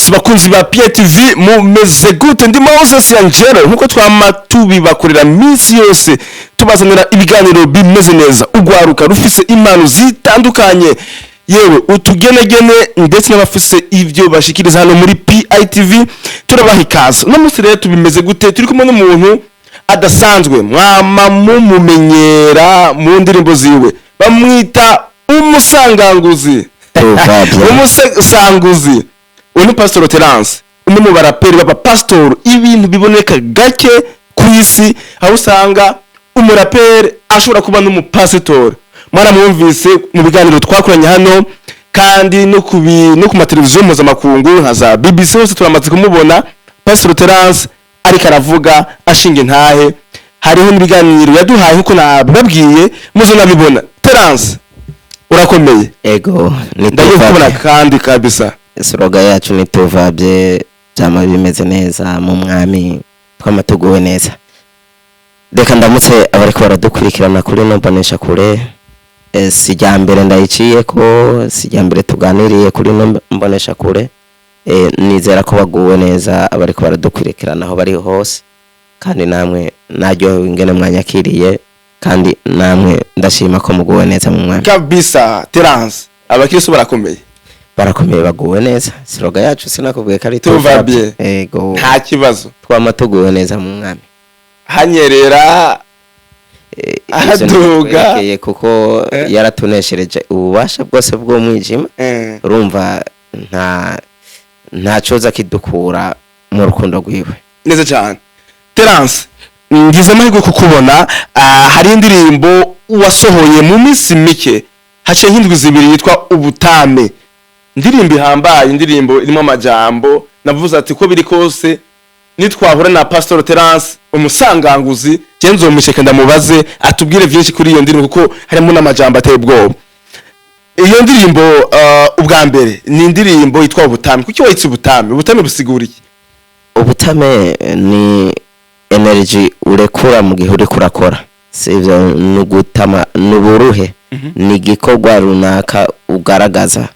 Yes, bakunzi ba PTV, mumeze gute? Ndi Moses Angelo, nkuko twama tubibakorera minsi yose, tubazanira ibiganiro bimeze neza, ugwaruka rufise impano zitandukanye, yewe utugenegene, ndetse n'abafise ivyo bashikiriza hano muri PITV, turabaha ikaze. Uno munsi rero tubimeze gute? Turi kumwe n'umuntu adasanzwe, mwama mumumenyera mu ndirimbo ziwe, bamwita umusanganguzi. Umusanguzi uyu ni Pastor Terence, umwe mu baraperi b'abapasitori, ibintu biboneka gake ku isi, aho usanga umuraperi ashobora kuba n'umupasitori. Mwaramwumvise mu biganiro twakoranye hano, kandi no ku mateleviziyo mpuzamakungu nka za BBC hose turamaze kumubona. Pastor Terence ariko aravuga, ashinga intahe, hariho n'ibiganiro yaduhaye nkuko nabibabwiye, muzo nabibona. Terence, urakomeye? Ego, ni Ndagiye kukubona. Tuvabye. Kandi kabisa. Slogan yacu ni tuvabye, byama bimeze neza mu mwami, twama tuguwe neza. Reka ndamutse abariko baradukurikirana kuri no mbonesha kure. Si rya mbere ndayiciye ko, si rya mbere tuganiriye kuri no mbonesha kure. Nizera ko baguwe neza abariko baradukurikirana aho bari hose, kandi namwe naryohewe ingene mwanyakiriye, kandi namwe ndashima ko muguwe neza mu mwami. Kabisa. Terence, abakristo barakomeye? Barakomeye, baguwe neza. Slogan yacu sinakubwiye ko ari Tuvabye. Ego. Nta kibazo. Twama tuguwe neza mu mwami. Hanyerera, Ivyo ahaduga. ntibitwerekeye kuko yaratuneshereje ububasha bwose bw'umwijima. Urumva nta coza kidukura mu rukundo rwiwe. Neza cyane. Terence, ngize amahirwe kukubona. Hari indirimbo wasohoye mu minsi mike, haciye nk'indwi 2, yitwa Ubutame, indirimbo ihambaye, indirimbo irimo amajambo. Navuze ati ko biri kose nitwahura na Pastor Terence umusanganguzi, je nzomusheka ndamubaze atubwire vyinshi kuri iyo ndirimbo, kuko harimo n'amajambo ateye ubwoba. Iyo ndirimbo, ubwa mbere ni indirimbo yitwa Ubutame. Kuki wayitse Ubutame? Ubutame busigura iki? Ubutame ni energy urekura mu gihe uriko urakora, sivyo? Ni ugutama, ni uburuhe, ni igikorwa runaka ugaragaza.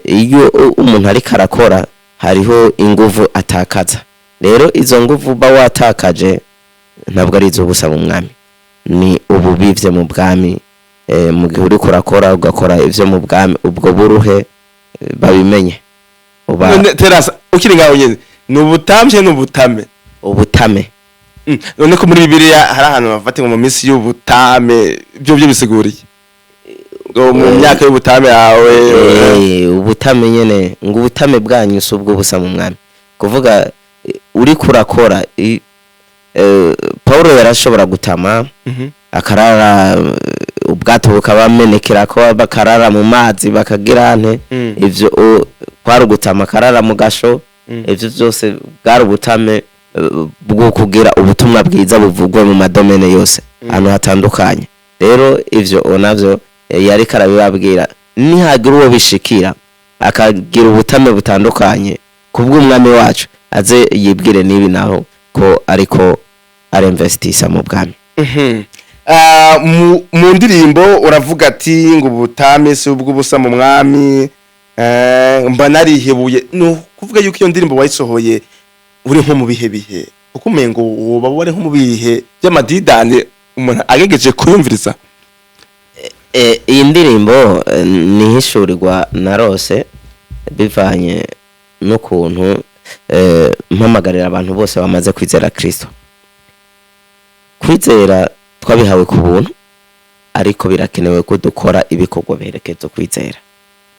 Iyo umuntu ariko arakora, hariho inguvu atakaza. Rero izo nguvu uba watakaje ntabwo ari iz'ubusa mu mwami, ni ububivye mu bwami. Mu gihe uriko urakora, ugakora ivyo mu bwami, ubwo buruhe, babimenye uba None Terence, ukiri ngaho nyene, ni ubutamye, ni ubutame? Ubutame. None ko muri Bibiliya hari ahantu bafata ngo mu minsi y'ubutame, byo bisigura iki? Ngo mu myaka y'ubutame yawe? Ubutame nyene, ngo ubutame bwanyu si ubwo busa mu mwami. Kuvuga uriko urakora, Paulo yarashobora gutama, akarara, ubwato bukabamenekera ko bakarara mu mazi, bakagira nte. Ivyo kwari ugutama, akarara mu gasho. Ivyo byose bwari ubutame, bwo kugira ubutumwa bwiza buvugwe mu madomene yose, ahantu hatandukanye. Rero ivyo navyo, yariko arabibabwira, nihagira uwo bishikira akagira ubutame butandukanye kubw'umwami wacu, aze yibwire n'ibi naho ko ariko arinvestisa mu bwami. Mu ndirimbo uravuga ati ngo ubutame si ubw'ubusa mu mwami, mba narihebuye. Ni ukuvuga yuko iyo ndirimbo wayisohoye uri nko mu bihe, kuko umengo woba wari nko mu bihe by'amadidane umuntu agegeje kuyumviriza. Iyi ndirimbo ni ihishurirwa na rose, bivanye n'ukuntu mpamagarira abantu bose bamaze kwizera Kristo. Kwizera twabihawe ku buntu, ariko birakenewe ko dukora ibikorwa biherekeza kwizera,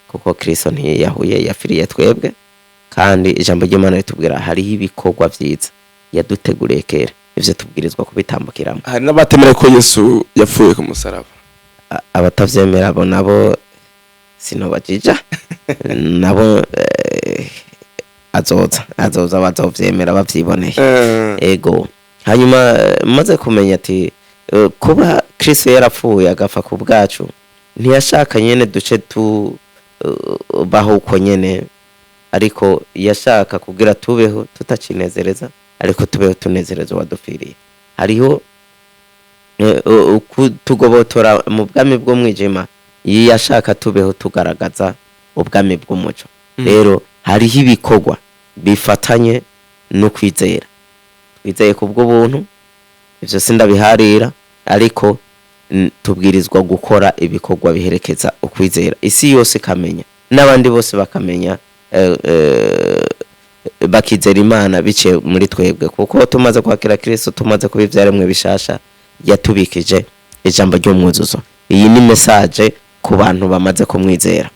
kuko Kristo ntiyahuye, yapfiriye twebwe, kandi ijambo ry'Imana ritubwira hariho ibikorwa vyiza yaduteguriye kera, ivyo tubwirizwa kubitambukiramo. Hari n'abatemera ko Yesu yapfuye ku musaraba. Abatavyemera abo nabo sinobajija nabo, azoza bazovyemera bavyiboneye. Ego. Hanyuma maze kumenya ati kuba Kristo yarapfuye agapfa ku bwacu, ntiyashaka nyene duce tu baho uko nyene, ariko yashaka kugira tubeho tutacinezereza, ariko tubeho tunezereza uwadupfiriye. Hariho tugobotora mu bwami bw'umwijima, yashaka tubeho tugaragaza ubwami bw'umuco. Rero hariho ibikorwa. Bifatanye no kwizera. Twizeye ku bw'ubuntu, ivyo sindabiharira, ariko tubwirizwa gukora ibikorwa biherekeza ukwizera, isi yose ikamenya n'abandi bose bakamenya, bakizera Imana biciye muri twebwe, kuko tumaze kwakira Kristo, tumaze kuba ivyaremwe bishasha, yatubikije ijambo ry'umwuzuzo. Iyi ni message ku bantu bamaze kumwizera.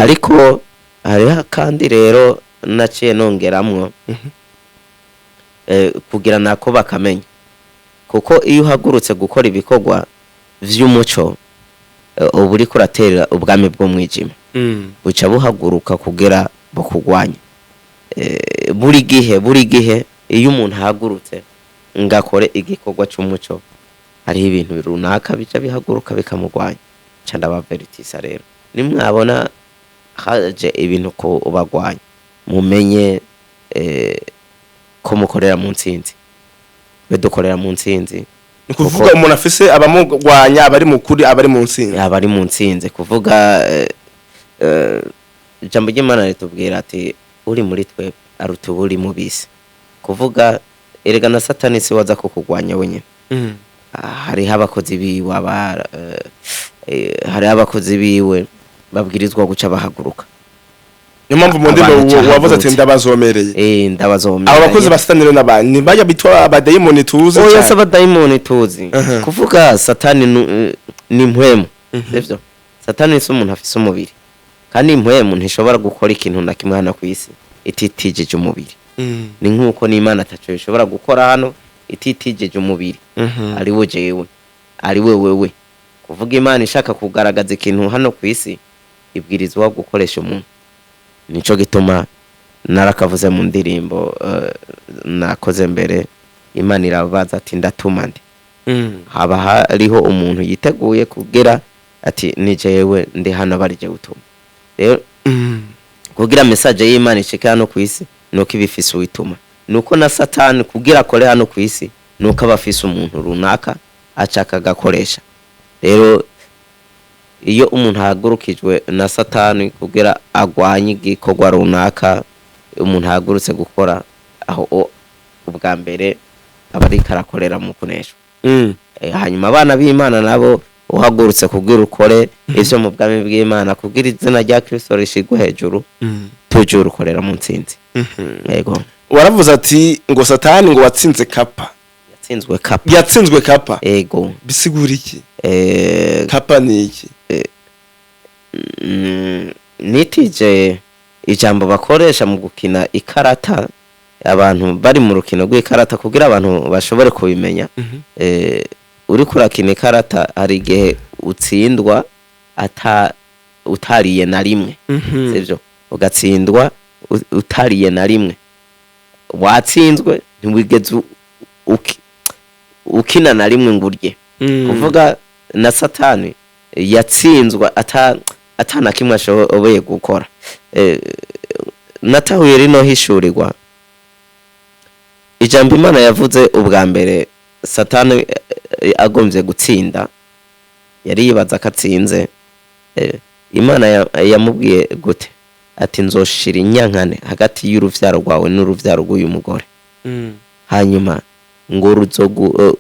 Ariko hariho kandi rero naciye nongeramwo kugira nako bakamenya, kuko iyo uhagurutse gukora ibikorwa vy'umuco, uba uriko uratera ubwami bw'umwijima, buca buhaguruka kugira bukugwanye. Buri gihe iyo umuntu ahagurutse ngo akore igikorwa c'umuco, hariho ibintu runaka bica bihaguruka bikamugwanya. Ca ndabaveritisa rero, nimwabona haje ibintu kubagwanya, mumenye ko mukorera mu ntsinzi. Twe dukorera mu ntsinzi. Ni ukuvuga umuntu afise abamugwanya, abari mu kuri, abari mu ntsinzi. Abari mu ntsinzi. Kuvuga ijambo ry'Imana ritubwira ati uri muri twe aruta uri mu bisi. Kuvuga erega na Satani si waza kukugwanya wenyine. Hariho abakozi biwe hariho abakozi biwe babwirizwa guca bahaguruka. Niyo mpamvu mu ndimi Abantu wavuze ati cahagurutse. Ndabazomereye. Ndabazomereye. Abo bakozi ba Satani rero n'abandi ntibajya bitwa abadayimoni tuzi Oya, cyane? si abadayimoni tuzi. Kuvuga Satani ni impwemu, sivyo? Satani si umuntu afise umubiri, kandi impwemu ntishobora gukora ikintu na kimwe hano ku isi ititijije umubiri. Ni nk'uko n'Imana ataco ishobora gukora hano ititijije umubiri, ari we jewe, ari we wewe. Kuvuga Imana ishaka kugaragaza ikintu hano ku isi, ibwirizwa gukoresha umuntu. Nico gituma narakavuze mu ndirimbo nakoze mbere, Imana irabaza ati ndatuma nde? Haba hariho umuntu yiteguye kugira ati ni jewe ndi hano, bari jewe utuma. Rero kugira message y'Imana ishike hano ku isi, nuko iba ifise uwituma. Nuko na Satani kugira akore hano ku isi, nuko aba afise umuntu runaka aca akagakoresha. Rero iyo umuntu ahagurukijwe na Satani kugira agwanye igikorwa runaka umuntu ahagurutse gukora, aho ubwa mbere aba ariko arakorera mu kuneshwa. Hanyuma abana b'Imana nabo, uhagurutse kugira ukore ivyo mu bwami bw'Imana, kugira izina rya Kristo rishigwe hejuru, tujye urukorera mu ntsinzi. Yego. Waravuze ati ngo Satani ngo watsinze kapa. Yatsinzwe kapa. Yatsinzwe kapa. Ego. Bisigura iki? Kapa ni iki? Nitije ijambo bakoresha mu gukina ikarata, abantu bari mu rukino rw'ikarata, kugira abantu bashobore kubimenya. Uriko urakina ikarata, hari igihe utsindwa ata utariye na rimwe, sivyo? Ugatsindwa utariye na rimwe, watsinzwe, ntiwigeze ukina na rimwe ngo urye. Kuvuga na Satani yatsinzwe ata na kimwe ashoboye gukora. Natahuye rino hishurirwa ijambo Imana yavuze ubwa mbere, Satani agombye gutsinda, yari yibaza ko atsinze. Imana yamubwiye gute? Ati nzoshira inyankane hagati y'uruvyaro rwawe n'uruvyaro rw'uyu mugore, hanyuma ngo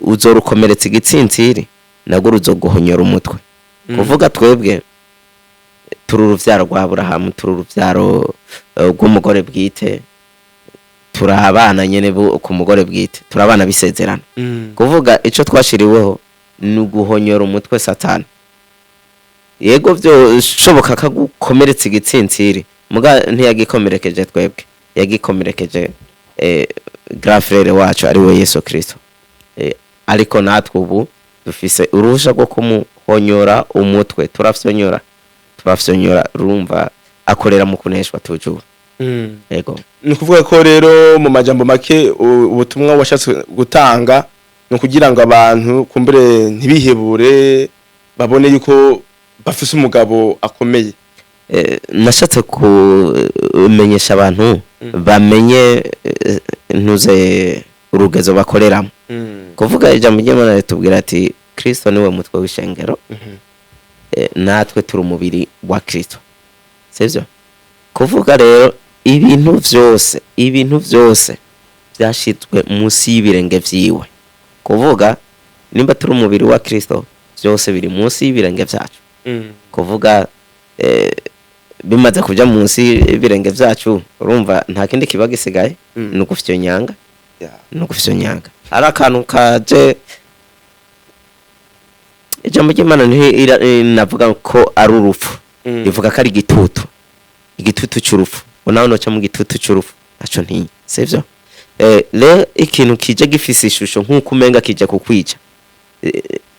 uzorukomeretsa igitsintsiri, nabwo ruzoguhonyora umutwe. Kuvuga twebwe turi uruvyaro rwa Aburahamu, turi uruvyaro rw'umugore bwite, turi abana nyene ku mugore bwite, turi abana b'isezerano. Kuvuga ico twashiriweho ni uguhonyora umutwe Satani. Yego, byo shoboka kagukomeretsa igitsintsiri, muga ntiyagikomerekeje twebwe, yagikomerekeje grand frère wacu, ari we Yesu Kristo. Ariko natwe ubu dufise uruhusha rwo kumuhonyora umutwe, turafyonyora, turafyonyora. Urumva akorera mu kuneshwa tujura. Yego. Ni ukuvuga ko rero mu majambo make ubutumwa washatse gutanga ni ukugira ngo abantu kumbure ntibihebure, babone yuko bafise umugabo akomeye. Nashatse kumenyesha abantu bamenye ntuze urugezo bakoreramo. Kuvuga ijambo ry'Imana ritubwira ati Kristo niwe mutwe w'ishengero, natwe turi umubiri wa Kristo, sivyo? Kuvuga rero Ibintu vyose, ibintu vyose byashizwe munsi y'ibirenge vyiwe. Kuvuga nimba turi umubiri wa Kristo, byose biri munsi y'ibirenge vyacu. Kuvuga bimaze kuja munsi y'ibirenge vyacu, urumva nta kindi kiba gisigaye, ni ugufyonyanga. Ni ugufyonyanga. Hari akantu kaje, ijambo ry'Imana navuga ko ari urupfu, rivuga ko ari igitutu, igitutu cy'urupfu, ngo nawe noca mu gitutu cy'urupfu naco ntinya, sivyo? Rero ikintu kije gifise ishusho nk'uko umenga kije kukwica,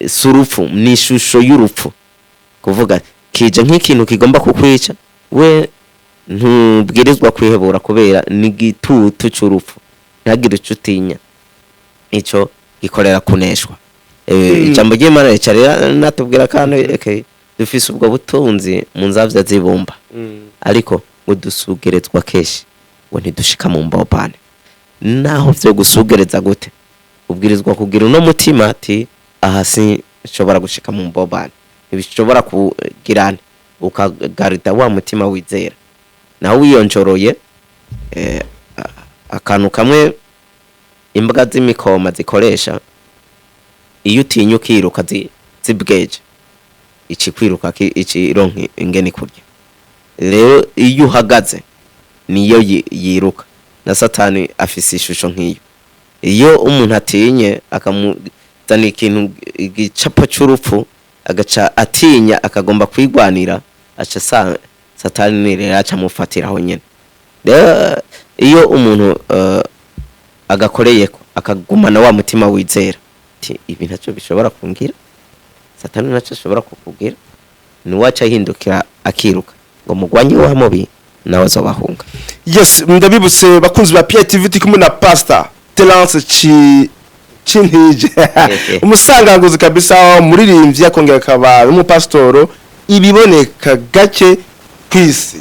si urupfu, ni ishusho y'urupfu. Kuvuga kije nk'ikintu kigomba kukwica, we ntubwirizwa kwihebura, kubera ni igitutu cy'urupfu. Ntihagire ico utinya, ico gikorera kuneshwa. Ijambo ry'Imana rica rero natubwira kandi, dufise ubwo butunzi mu nzavya z'ibumba, ariko ngo dusugerezwa kenshi, ngo ntidushika mu mbobane. Naho vyo gusugereza gute, ubwirizwa kugira uno mutima ati: "Aha sinshobora gushika mu mbobane, ntibishobora kugirana." Ukagarida wa mutima wizera. Nawe wiyonjoroye, akantu kamwe imbwa z'imikoma zikoresha, iyo utinya ukiruka zibweje, ici kwiruka ici ironka ingene kurya. Rero iyo uhagaze niyo yiruka. Na Satani afise ishusho nk'iyo. Iyo umuntu atinye, akamuzana ikintu, igicapo c'urupfu, agaca atinya, akagomba kwigwanira, aca Satani rero aca amufatiraho nyene. Rero iyo umuntu agakoreyeko, akagumana wa mutima wizera ati: "Ibi ntacyo bishobora kungira, Satani ntacyo ashobora kukubwira", niwaca ahindukira akiruka, ngo mugwanye wa mubi, nawe azobahunga. Yes, ndabibutse bakunzi ba PTV, turi kumwe na Pastor Terence Cintije, umusanganguzi kabisa, umuririmbyi, akongera akaba n'umupasitoro, ibiboneka gake kw'isi.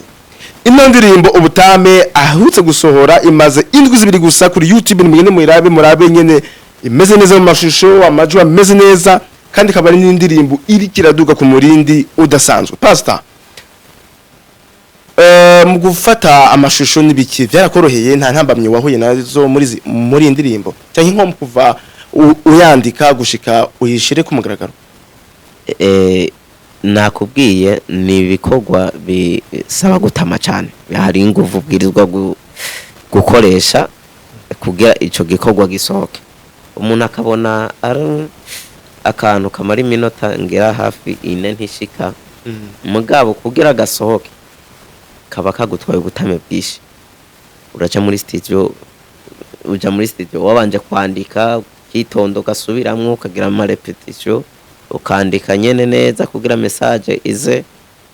Ino ndirimbo Ubutame aherutse gusohora imaze indwi 2 gusa kuri YouTube. Nimugende muyirabe, murabe nyene imeze neza mu mashusho, amajwi ameze neza, kandi ikaba ari n'indirimbo iriko iraduga ku murindi udasanzwe. Pastor, mu gufata amashusho n'ibiki byarakoroheye? Nta ntambamye wahuye nazo muri iyi ndirimbo, cyangwa nko mu kuva uyandika gushika uyishire ku mugaragaro? Nakubwiye, ni ibikorwa bisaba gutama cyane. Hari ingufu ubwirizwa gukoresha kugira ico gikorwa gisohoke. Umuntu akabona ari akantu kamara iminota ngera hafi 4 ntishika, mugabo kugira gasohoke kaba kagutwaye ubutame bwinshi. Uraca muri studio, uja muri studio wabanje kwandika, ukitonda, ugasubiramwo, ukagira ama répétition, ukandika nyene neza kugira message ize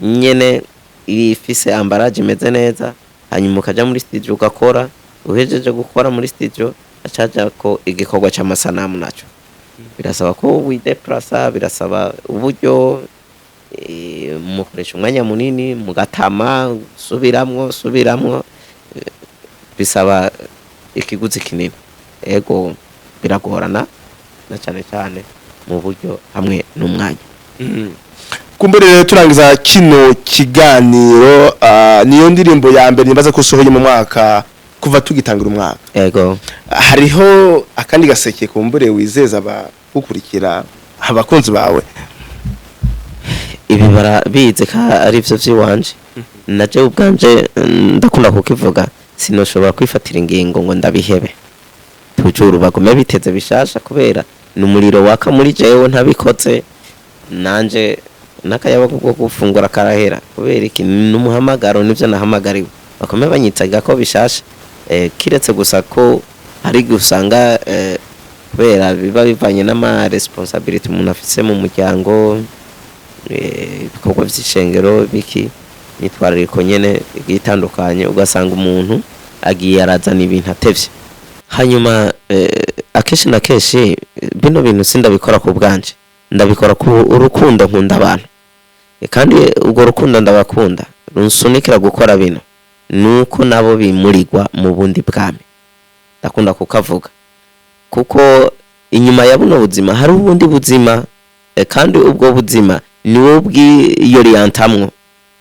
nyene ifise emballage imeze neza. Hanyuma ukaja muri studio ugakora. Uhejeje gukora muri studio, acaja ko igikorwa c'amasanamu, naco birasaba ko wideplasa, birasaba uburyo, mukoresha umwanya munini mugatama, subiramwo, subiramwo, bisaba ikiguzi kinini. Ego, biragorana, na cyane cyane mu buryo hamwe n'umwanya. Kumbure rero turangiza kino kiganiro, niyo ndirimbo ya mbere nibaza ko usohoye mu mwaka, kuva tugitangira umwaka. Ego. Hariho akandi gaseke kumbure wizeza abagukurikira, abakunzi bawe? Ibi barabizi ko ari byo by'iwanje. Naje ubwanje ndakunda kukivuga, sinoshobora kwifatira ingingo ngo ndabihebe. Tujuru bagume biteze bishasha, kubera ni umuriro waka muri jewe. Ntabikoze nanje n'akayabagu ko gufungura karahera. Kubera iki? Ni umuhamagaro, nivyo nahamagariwe. Bakome banyitaga ko bishasha, kiretse gusa ko hari igihe usanga, kubera biba bivanye n'ama responsabilité umuntu afise mu muryango, ibikorwa vy'ishengero, biki, imyitwarariko nyene igiye itandukanye, ugasanga umuntu agiye arazana ibintu atevye. Hanyuma akenshi na kenshi, bino bintu sindabikora ku bwanje, ndabikora ku urukundo nkunda abantu. Kandi urwo rukundo ndabakunda runsunikira gukora bino, nuko nabo bimurirwa mu bundi bwami. Ndakunda kukavuga kuko inyuma ya buno buzima hari ubundi buzima, kandi ubwo buzima ni wowe ubwiyorientamwo,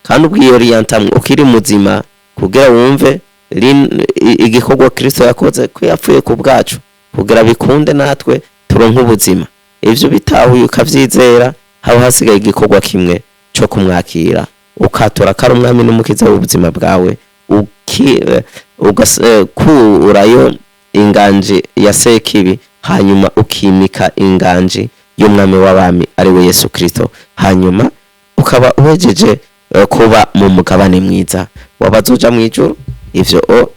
kandi ubwiyorientamwo ukiri muzima kugira wumve. Igikorwa Kristo yakoze, ko yapfuye ku bwacu kugira bikunde natwe turonke ubuzima. Ivyo bitahuye ukavyizera, haba hasigaye igikorwa kimwe cyo kumwakira, ukatura ko ari umwami n'umukiza w'ubuzima bwawe, ugakurayo inganji ya Sekibi, hanyuma ukimika inganji y'umwami w'abami, ari we Yesu Kristo. Hanyuma ukaba uhejeje kuba mu mugabane mwiza wabazoja mu ijuru. Ivyo o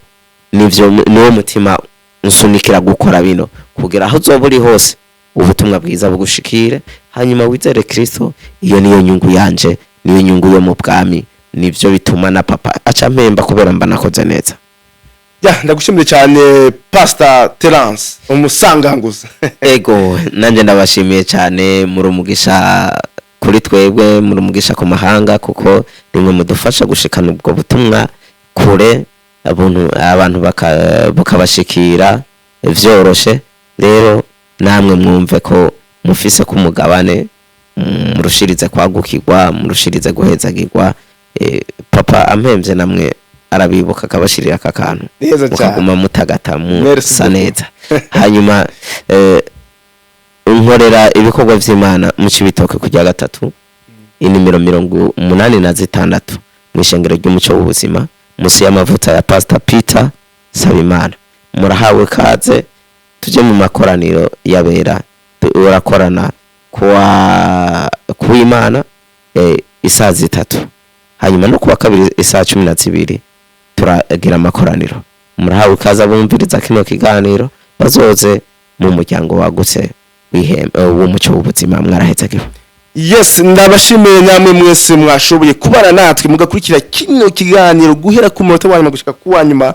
nivyo niwo mutima unsunikira gukora bino, kugira aho uzoba uri hose ubutumwa bwiza bugushikire, hanyuma wizere Kristo. Iyo niyo nyungu yanje, niyo nyungu yo mu bwami, nivyo bituma na papa aca mpemba kubera mba nakoze neza. Ya, ndagushimiye cyane, Pastor Terence umusanganguza. Ego, nanjye ndabashimiye cyane. Muri umugisha kuri twebwe, muri umugisha ku mahanga, kuko nimwe mudufasha gushikana ubwo butumwa kure, abantu bukabashikira vyoroshe. Rero namwe mwumve ko mufise ku mugabane, murushirize kwagukirwa, murushirize guhezagirwa. Papa ampemvye namwe arabibuka akabashirira aka kantu Neza cyane. mukaguma mutagata Merci musa beaucoup. neza. Hanyuma nkorera ibikorwa vy'Imana mu Cibitoke kujya gatatu, inimero 86, mu ishengero ry'Umuco w'Ubuzima, musi y'amavuta ya Pastor Peter Sabimana. Murahawe kaze, tuje mu makoraniro yabera. Urakorana kuwa kuw'Imana isaha 3, hanyuma no kuwa kabiri isaha 12 turagira amakoraniro. Murahawe ikaze. Bumviriza kino kiganiro bazoze mu muryango wagutse w'Umuco w'Ubuzima. Mwarahetsegiwe. Yes, ndabashimiye namwe mwese mwashoboye kubana natwe mugakurikira kino kiganiro guhera ku munota wa nyuma gushika ku wa nyuma.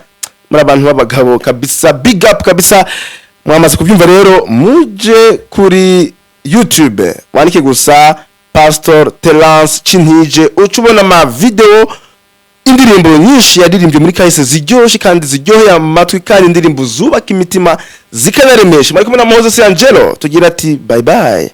Muri abantu b'abagabo kabisa, big up kabisa. Mwamaze kubyumva rero, muje kuri YouTube wandike gusa Pastor Terence Cintije, uca ubona ama video, indirimbo nyinshi yaririmbye muri kahise ziryoshye kandi ziryoheye amatwi, kandi indirimbo zubaka imitima zikanaremesha. Mwari kumwe na Moses Angelo, tugira ati bye bye.